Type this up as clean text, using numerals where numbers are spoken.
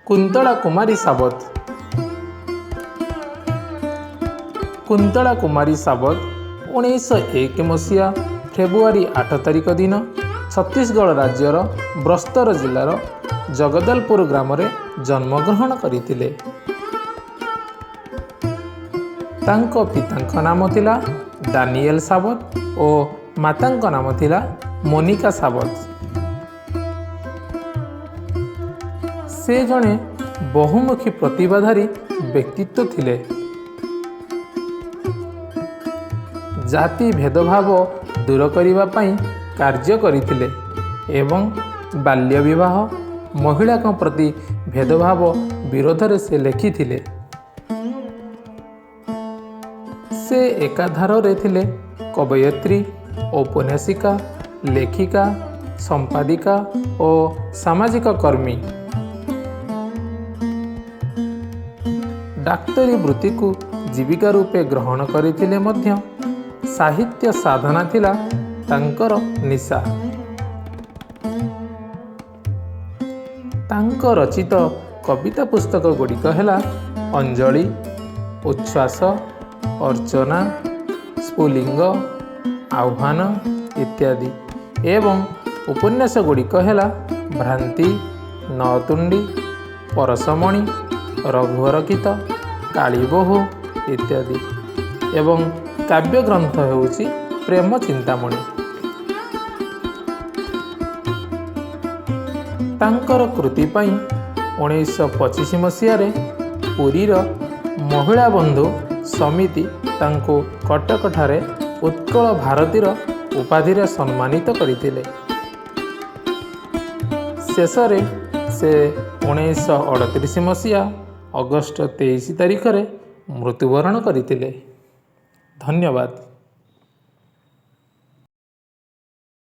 କୁନ୍ତଳା କୁମାରୀ ସାବତ। କୁନ୍ତଳା କୁମାରୀ ସାବତ 1901 ମସିହା ଫେବୃଆରୀ 8 ତାରିଖ ଦିନ ଛତିଶଗଡ଼ ରାଜ୍ୟର ବସ୍ତର ଜିଲ୍ଲାର ଜଗଦଲପୁର ଗ୍ରାମରେ ଜନ୍ମଗ୍ରହଣ କରିଥିଲେ। ତାଙ୍କ ପିତାଙ୍କ ନାମ ଥିଲା ଡାନିଏଲ ସାବତ ଓ ମାତାଙ୍କ ନାମ ଥିଲା ମୋନିକା ସାବତ। ସେ ଜଣେ ବହୁମୁଖୀ ପ୍ରତିଭାଧାରୀ ବ୍ୟକ୍ତିତ୍ୱ ଥିଲେ। ଜାତି ଭେଦଭାବ ଦୂର କରିବା ପାଇଁ କାର୍ଯ୍ୟ କରିଥିଲେ ଏବଂ ବାଲ୍ୟ ବିବାହ, ମହିଳାଙ୍କ ପ୍ରତି ଭେଦଭାବ ବିରୋଧରେ ସେ ଲେଖିଥିଲେ। ସେ ଏକାଧାରରେ ଥିଲେ କବୟିତ୍ରୀ, ଔପନ୍ୟାସିକା, ଲେଖିକା, ସମ୍ପାଦିକା ଓ ସାମାଜିକ କର୍ମୀ। ଡାକ୍ତରୀ ବୃତ୍ତିକୁ ଜୀବିକା ରୂପେ ଗ୍ରହଣ କରିଥିଲେ ମଧ୍ୟ ସାହିତ୍ୟ ସାଧନା ଥିଲା ତାଙ୍କର ନିଶା। ତାଙ୍କ ରଚିତ କବିତା ପୁସ୍ତକ ଗୁଡ଼ିକ ହେଲା ଅଞ୍ଜଳି, ଉଚ୍ଛ୍ୱାସ, ଅର୍ଚ୍ଚନା, ସ୍ଫୁଲିଙ୍ଗ, ଆହ୍ୱାନ ଇତ୍ୟାଦି ଏବଂ ଉପନ୍ୟାସ ଗୁଡ଼ିକ ହେଲା ଭ୍ରାନ୍ତି, ନଅତୁଣ୍ଡି, ପରଶମଣି, ରଘୁଅରକିତ, କାଳୀବୋହୂ ଇତ୍ୟାଦି ଏବଂ କାବ୍ୟଗ୍ରନ୍ଥ ହେଉଛି ପ୍ରେମ ଚିନ୍ତାମଣି। ତାଙ୍କର କୃତି ପାଇଁ 1925 ମସିହାରେ ପୁରୀର ମହିଳା ବନ୍ଧୁ ସମିତି ତାଙ୍କୁ କଟକଠାରେ ଉତ୍କଳ ଭାରତୀର ଉପାଧିରେ ସମ୍ମାନିତ କରିଥିଲେ। ଶେଷରେ ସେ 1938 ମସିହା ଅଗଷ୍ଟ 23 ତାରିଖରେ ମୃତ୍ୟୁବରଣ କରିଥିଲେ। ଧନ୍ୟବାଦ।